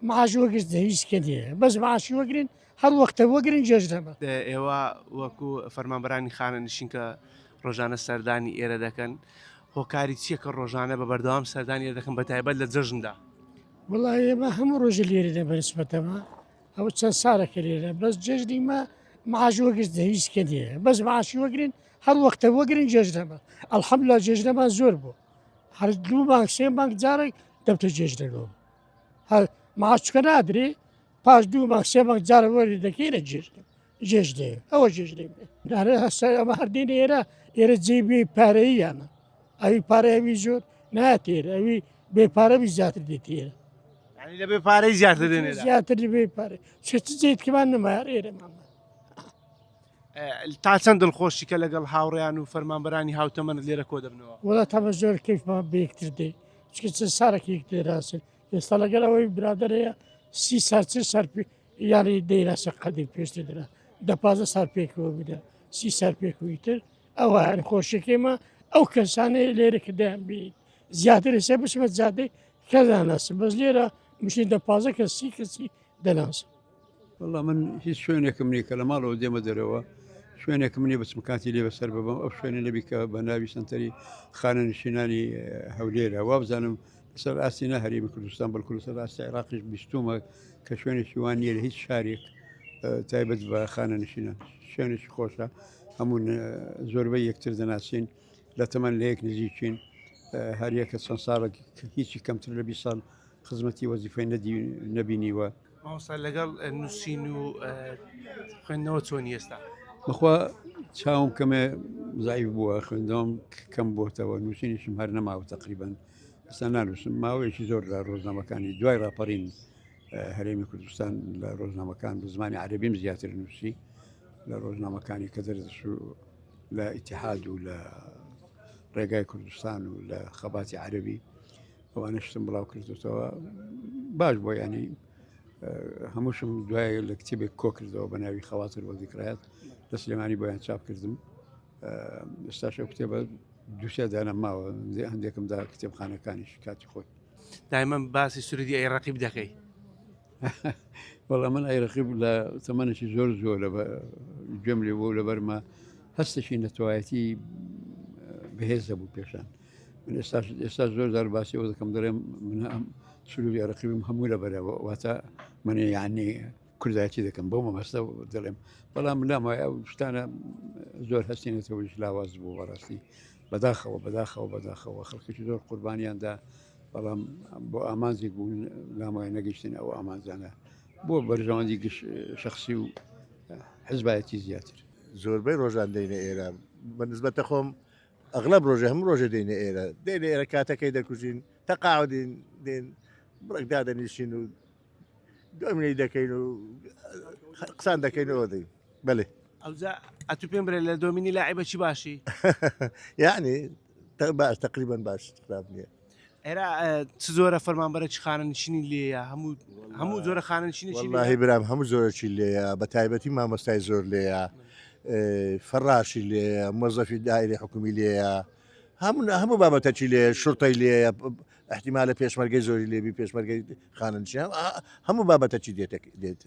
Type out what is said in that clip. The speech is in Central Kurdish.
معاش وەگرت هیچ کە نییە بەس معاشی وەگرن هەر وەختە وەگرن جێژنەمە. ئێوە وەکو فەرمانبەرانی خانەنشین کە ڕۆژانە سەردانی ئێرە دەکەن هۆکاری چییە کە ڕۆژانە بە بەردەوام سەردانی ئێرە دەکەن بە تایبەت لە جەژندا؟ وەڵا ئێمە هەموو ڕۆژە لێرە دە بەنسبەتەمە ئەوە چەند ساڵێکە لێرە بەس جەژنی مە معاش وەگرت هیچ کە نییە بەس معاشی وەگرن هەر وەختە وەگرن جێژنەمە ئەلحەمدللا جێژنەمان زۆر بوو هەر دوو مانگ سێ مانگ جارێک دەبتە جێژنەکەەوە هەر معاش چکە نادرێ پاش دوو مانگ سێ مانگ جارە وەری دەکەینە جێژنە جێژنێ ئەوە جێژنێ ئەمە هەردێن ئێرە ئێرە جێ بێ پارەییانە ئەوی پارە ئەوی زۆر ناتێر ئەوی بێ پارەوی زیاتر دێتێرە یعنی لە بێ پارەی زیاتر دێنێ زیاتر بێ پارە چ جێتکمان نەما ئێرە مامە تا چەند دڵخۆشی کە لەگەڵ هاوڕێیان و فەرمانبەرانی هاوتەمەنت لێرە کۆ دەبنەوە؟ وەڵا تەمە زۆر کەیفمان بە یەکتر دێ چونکە چەند ساڵێک یەکتر دەناسین ئێستا لەگەڵ ئەوەی برادەر هەیە سی سال چل سال پێ یانی دەیناسە قەدیم پێشتر دەنا دە پازدە سال پێکەوە بووینە سی سال پێکەوەی تر ئەوە هەر خۆشیەکەیمە ئەو کەسانەیە لێرە کە دەیان بینین زیاتر ئێستا بچمە جادەی کەس ناناسم بەس لێرە مشین دە پازدە کەس سی کەسی دەناسم. وەڵا من هیچ شوێنێکم نییە کە لە ماڵەوە دێمە دەرەوە شوێنێکم نییە بچم کاتی لێ بەسەر ببم ئەو شوێنە نەبی کە بە ناوی سنتەری خانەنشینانی هەولێرە وابزانم لەسەر ئاستی نە هەرێمی کوردستان بەڵکو لەسەر ئاستی عێراقیش بیستومە کە شوێنێکی وان نییە لە هیچ شارێک تایبەت بە خانەنشینان شوێنێکی خۆشە هەموو زۆربەی یەکتر دەناسین لە تەمەن لە یەک نزیکین هەریەکە چەند ساڵێک هیچی کەمتر لە 20 ساڵ خزمەتی وەزیفەی نەبینیوە. مامۆستا لەگەڵ نووسین و خوێندنەوە چۆنی ئێستا؟ بەخوا چاوم کەمێ زعیف بووە خوێندنەوەم کەم بۆتەوە نووسینیشم هەر نەماوە تقریبان ئێستا نانووسم ماوەیەکی زۆر لە ڕۆژنامەکانی دوای ڕاپەڕین هەرێمی کوردستان لە ڕۆژنامەکان بە زمانی عەربیم زیاتر نووسی لە ڕۆژنامەکانی کە دەردەچوو لە ئیتحاد و لە ڕێگای کوردستان و لە خەباتی عەربی ئەوانە شتم بڵاو کردوتەوە باش بۆ ینی هەمووشم دوای لە کتێبێک کۆ کردەوە بە ناوی خەواتر بۆ دیکرایەت لە سلێمانی بۆیان چاپ کردم ئێستاش ئەو کتێبە دووسێ دانە ماوە هەندێکم دا کتێبخانەکانیش کاتی خۆی دایمەن باسی سرودی ئەی ڕقیب دەکەی وەڵا من ئەی ڕقیب لە تەمەنێکی زۆر زۆر لە گوێم لێ بوو لەبەرمە هەستێکی نەتەوایەتی بەهێز هەبوو پێشان من ئێستاش ئێستا زۆر جار باسی ئەوە دەکەم دەڵێم من ئەم سروودی ڕقیبم هەموو لەبەرەوە واتە من یعنی کوردایەتی دەکەم بەو مەبەستە دەڵێم بەڵام لام وایە ئەو شتانە زۆر هەستی نەتەوەیش لاواز بوو بەڕاستی بەداخەوە بەداخەوە بەداخەوە خەڵکێکی زۆر قوربانیاندا بەڵام بۆ ئامانجێک بوون لام وایە نەگەیشتن ئەو ئامانجانە بۆ بەرژەوەندی گشت شخصی و حزبایەتی زیاتر. زۆربەی ڕۆژان دێینە ئێرە بە نسبەتە خۆم ئەغلب ڕۆژێ هەموو ڕۆژێ دێینە ئێرە دێنە ئێرە کاتەکەی دەکوژین تەقاعدین دێن بڕێک دادەنیشین و دومنەی دەکەین و قسان دەکەینەوە دەین بەێ ئەوجا ئەتو پێم برێ لە دۆمینی لاعیبە چی باشی یعنی باش تقریبا باش خراپ نییە ئێرا چ زۆرە فەرمانبەرە چ خانەنشینی لێیە هەموو هەموو جۆرە خانەنشینی واللهی برام هەموو زۆرەکی لێیە بە تایبەتی مامۆستای زۆر لێیە فەڕاشی لێیە مۆزەفی دایری حکومی لێیە هەموو هەموو بابەتەکی لێ شرتەی لێیە احتیمالە پێشمەرگەی زۆری لێبی پێشمەرگەی خانەنشین هەموو بابەتەکی دێتە دێت.